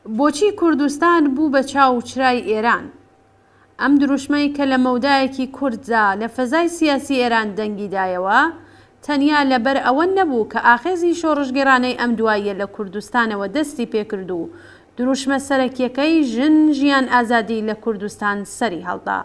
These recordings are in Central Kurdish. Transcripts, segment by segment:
بۆچی کوردستان بوو بە چاو و چرای ئێران؟ ئەم دروشمەی کە لە مەودایەکی کورتدا لە فەزای سیاسی ئێران دەنگی دایەوە، تەنیا لە بەر ئەوە نەبوو کە ئاخێزی شۆڕشگێڕانەی ئەم دواییە لە کوردستانەوە دەستی پێ کرد و دروشمە سەرەکییەکەی ژن ژیان ئازادی لە کوردستان سەری هەڵدا،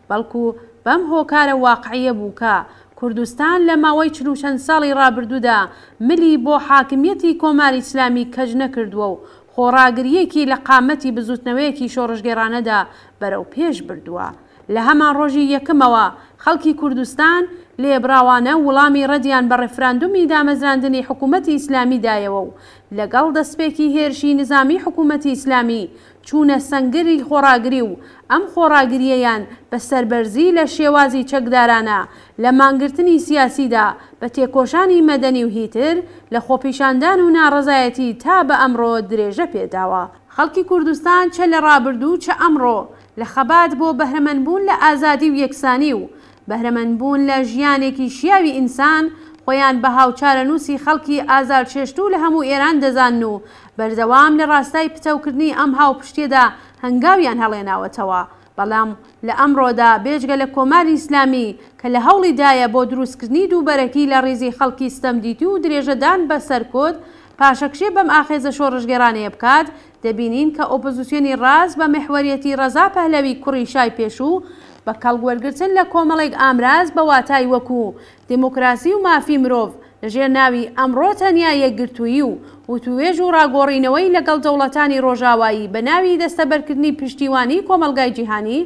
بەڵکوو بەم هۆکارە واقعییە بوو کە کوردستان لە ماوەی 40 و چەند ساڵی ڕابردوودا ملی بۆ حاکمییەتی کۆماری ئیسلامی کەج نەکردووە و خۆڕاگرییەکی لە قامەتی بزووتنەوەیەکی شۆڕشگێڕانەدا بەرەو پێش بردووە. لە هەمان ڕۆژی یەکمەوە خەڵکی کوردستان لێبڕاوانە وڵامی ڕەدیان بە ڕێفراندومی دامەزراندنی حکوومەتی ئیسلامی دایەوە و لەگەڵ دەسپێکی هێرشی نزامی حکوومەتی ئیسلامی چوونە سەنگری خۆڕاگری و ئەم خۆڕاگرییەیان بە سەربەرزی لە شێوازی چەکدارانە لە مانگرتنی سیاسیدا بە تێکۆشانی مەدەنی و هیتر لە خۆپیشاندان و ناڕەزایەتی تا بە ئەمڕۆ درێژە پێ داوە. خەڵکی کوردستان چە لە ڕابردوو و چە ئەمڕۆ لە خەبات بۆ بەهرەمەند بوون لە ئازادی و یەکسانی و بەهرەمەند بوون لە ژیانێکی شیاوی ئینسان خۆیان بە هاوچارەنووسی خەڵکی ئازارچێشتوو لە هەموو ئێران دەزانن و بەردەوام لە ڕاستای پتەوکردنی ئەم هاوپشتیەدا هەنگاویان هەڵێناوەتەوە. بەڵام لە ئەمڕۆدا بێجگە لە کۆماری ئیسلامی کە لە هەوڵی دایە بۆ دروستکردنی دووبەرەکی لە ڕیزی خەڵکی ستەمدیتوو و درێژەدان بە سەرکوت پاشەکشێ بەم ئاخێزە شۆڕشگێڕانەیە بکات، دەبینین کە ئۆپۆزیسیۆنی ڕاست بە میحوەریەتی ڕەزا پەهلەوی کوڕی شای پێشوو بە کەڵک وەرگرتن لە کۆمەڵێک ئامراز بە واتای وەکوو دێمۆکراسی و مافی مرۆڤ لە ژێر ناوی ئەمڕۆ تەنیا یەکگرتوویی و وتووێژ و ڕاگۆڕینەوەی لەگەڵ دەوڵەتانی ڕۆژاوایی بە ناوی دەستەبەرکردنی پشتیوانیی کۆمەڵگای جیهانی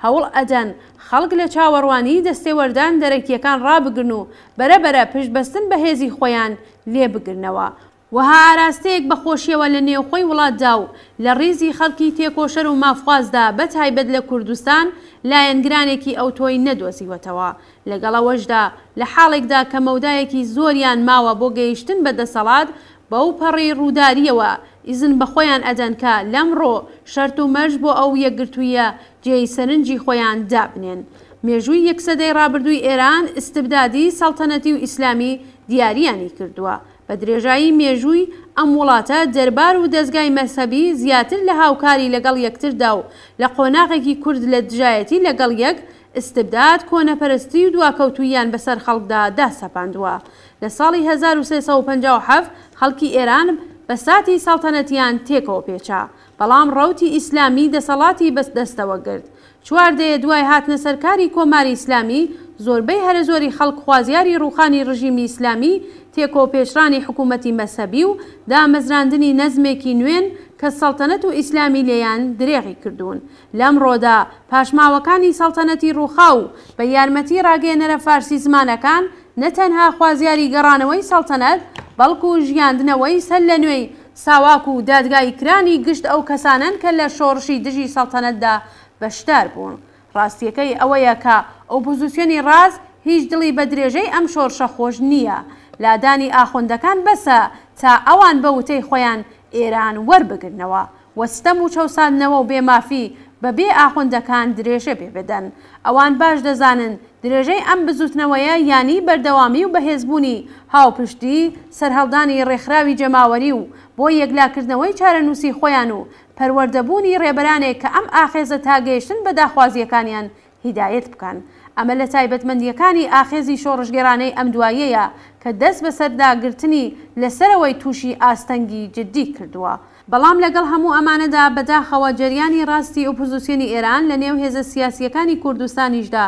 هەوڵ ئەدەن خەڵک لە چاوەڕوانیی دەستێوەردان دەرەکییەکان ڕابگرن و بەرەبەرە پشتبەستن بە هێزی خۆیان لێ بگرنەوە. وەها ئاراستەیەک بە خۆشییەوە لە نێوخۆی وڵاتدا و لە ڕیزی خەڵکی تێکۆشەر و مافخوازدا بە تایبەت لە کوردستان لایەنگرانێکی ئەوتۆی نەدۆزیوەتەوە. لەگەڵ ئەوەشدا لە حاڵێکدا کە مەودایەکی زۆریان ماوە بۆ گەیشتن بە دەسەڵات، بەو پەڕی ڕوودارییەوە ئیزن بە خۆیان ئەدەن کە لەمڕۆ شەرت و مەرج بۆ ئەو یەکگرتووییە جێی سەرنجی خۆیان دابنێن. مێژووی یەک سەدەی ڕابردووی ئێران ئیستبدادی سەڵتەنەتی و ئیسلامی دیاریانی کردووە. بە درێژایی مێژووی ئەم وڵاتە دەربار و دەزگای مەزهەبی زیاتر لە هاوکاری لەگەڵ یەکتردا و لە قۆناغێکی کورت لە دژایەتی لەگەڵ یەک، ئیستبداد، کۆنەپەرستی و دواکەوتووییان بەسەر خەڵکدا داسەپاندووە. لە ساڵی 1357 خەڵکی ئێران بەساتی سەڵتەنەتیان تێکەوە پێچا، بەڵام ڕەوتی ئیسلامی دەسەڵاتی بە دەستەوە گرت. چوار دەیە دوای هاتنە سەرکاری کۆماری ئیسلامی، زۆربەی هەرەزۆری خەڵک خوازیاری ڕووخانی ڕژیمی ئیسلامی، تێکۆپێچڕانی حکوومەتی مەزهەبی و دامەزراندنی نەزمێکی نوێن کە سەڵتەنەت و ئیسلامی لێیان درێغی کردوون. لەمڕۆدا پاشماوەکانی سەڵتەنەتی ڕووخاو و بە یارمەتی ڕاگەیەنەرە فارسی زمانەکان نە تەنها خوازیاری گەڕانەوەی سەڵتەنەت بەڵکوو ژیاندنەوەی سەر لە نوێی ساواک و دادگایی کرانی گشت ئەو کەسانەن کە لە شۆڕشی دژی سەڵتەنەتدا بەشدار بوون. ڕاستییەکەی ئەوەیە کە ئۆپۆزیسیۆنی ڕاست هیچ دڵی بە درێژەی ئەم شۆڕشە خۆش نییە. لادانی ئاخوندەکان بەسە تا ئەوان بە وتەی خۆیان ئێران وەربگرنەوە. و ستەم و چەوساندنەوە و بێ مافی بە بێ ئاخوندەکان درێژە پێ بدەن. ئەوان باش دەزانن درێژەی ئەم بزوتنەوەیە یانی بەردەوامی و بەهێزبوونی هاوپشتی، سەرهەڵدانی ڕێکخراوی جەماوەری و بۆ یەکلاکردنەوەی چارەنووسی خۆیان و پەروەردەبوونی ڕێبەرانێک کە ئەم ئاخێزە تا گەیشتن بە داخوازییەکانیان هیدایەت بکەن. ئەمە لە تایبەتمەندییەکانی ئاخێزی شۆڕشگێڕانەی ئەم دواییەیە کە دەست بەسەردا گرتنی لە سەرەوەی تووشی ئاستەنگی جددی کردووە. بەڵام لەگەڵ هەموو ئەمانەدا بەداخەوە جەریانی ڕاستی ئۆپۆزیسیۆنی ئێران لە نێو هێزە سیاسییەکانی کوردستانیشدا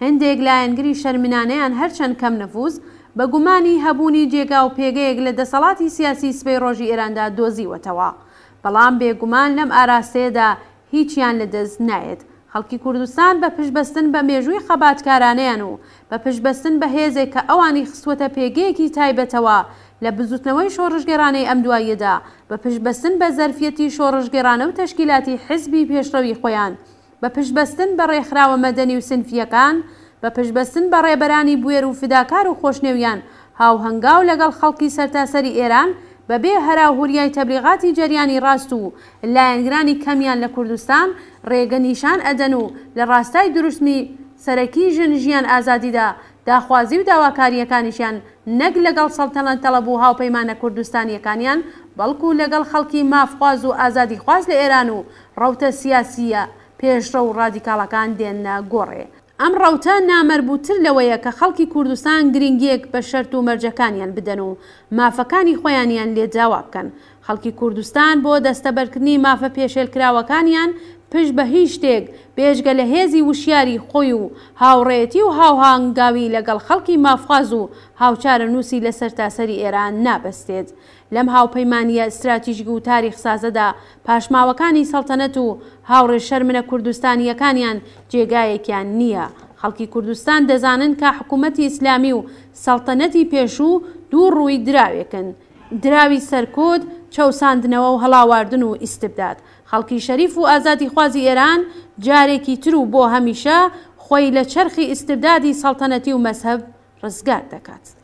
هێندێک لایەنگری شەرمنانەیان هەرچەند کەم نفووز بە گومانی هەبوونی جێگا و پێگەیەک لە دەسەڵاتی سیاسی سبەی ڕۆژی ئێراندا دۆزیوەتەوە. بەڵام بێ گومان لەم ئاراستەیەدا هیچیان لە دەست نایەت. خەڵکی کوردستان بە پشتبەستن بە مێژووی خەباتکارانەیان و بە پشتبەستن بە هێزێک کە ئەوانی خستووەتە پێگەیەکی تایبەتەوە لە بزووتنەوەی شۆڕشگێڕانەی ئەم دواییەدا، بە پشتبەستن بە زەرفیەتی شۆڕشگێڕانە و تەشکیلاتی حیزبی پێشڕەوی خۆیان، بە پشتبەستن بە ڕێکخراوە مەدەنی و سنفییەکان، بە پشتبەستن بە ڕێبەرانی بوێر و فداکار و خۆشنێویان هاوهەنگاو لەگەڵ خەڵکی سەرتاسەری ئێران بە بێ هەراوهوریای تەبلیغاتی جەریانی ڕاست و لایەنگرانی کەمیان لە کوردستان ڕێگە نیشان ئەدەن و لە ڕاستای دروشمی سەرەکی ژن ژیان ئازادیدا داخوازی و داواکارییەکانیشیان نەک لەگەڵ سەڵتەنەت تەڵەب و هاوپەیمانە کوردستانییەکانیان بەڵکوو لەگەڵ خەڵکی مافخواز و ئازادیخواز لە ئێران و ڕەوتە سیاسییە پێشڕەو و ڕادیکاڵەکان دێننە گۆڕێ. ئەم ڕەوتە نامەربووتر لەوەیە کە خەڵکی کوردستان گرینگییەک بە شەرت و مەرجەکانیان بدەن و مافەکانی خۆیانیان لێ داوا بکەن. خەڵکی کوردستان بۆ دەستەبەرکردنی مافە پێشێلکراوەکانیان پشت بە هیچ شتێک بێجگە لە هێزی وشیاری خۆی و هاوڕێیەتی و هاوهانگاوی لەگەڵ خەڵکی مافخواز و هاوچارەنووسی لە سەرتاسەری ئێران نابەستێت. لەم هاوپەیمانییە ستراتیژیک و تاریخسازەدا پاشماوەکانی سەڵتەنەت و هاوڕێ شەرمنە کوردستانییەکانیان جێگایەکیان نییە. خەڵکی کوردستان دەزانن کە حکوومەتی ئیسلامی و سەڵتەنەتی پێشوو دوو ڕووی دراوێکن. دراوی سەرکوت، چەوساندنەوە و هەڵاواردن و ئیستبداد. خەڵکی شەریف و ئازادیخوازی ئێران جارێکی تر و بۆ هەمیشە خۆی لە چەرخی ئیستبدادی سەڵتەنەتی و مەزهەب ڕزگار دەکات.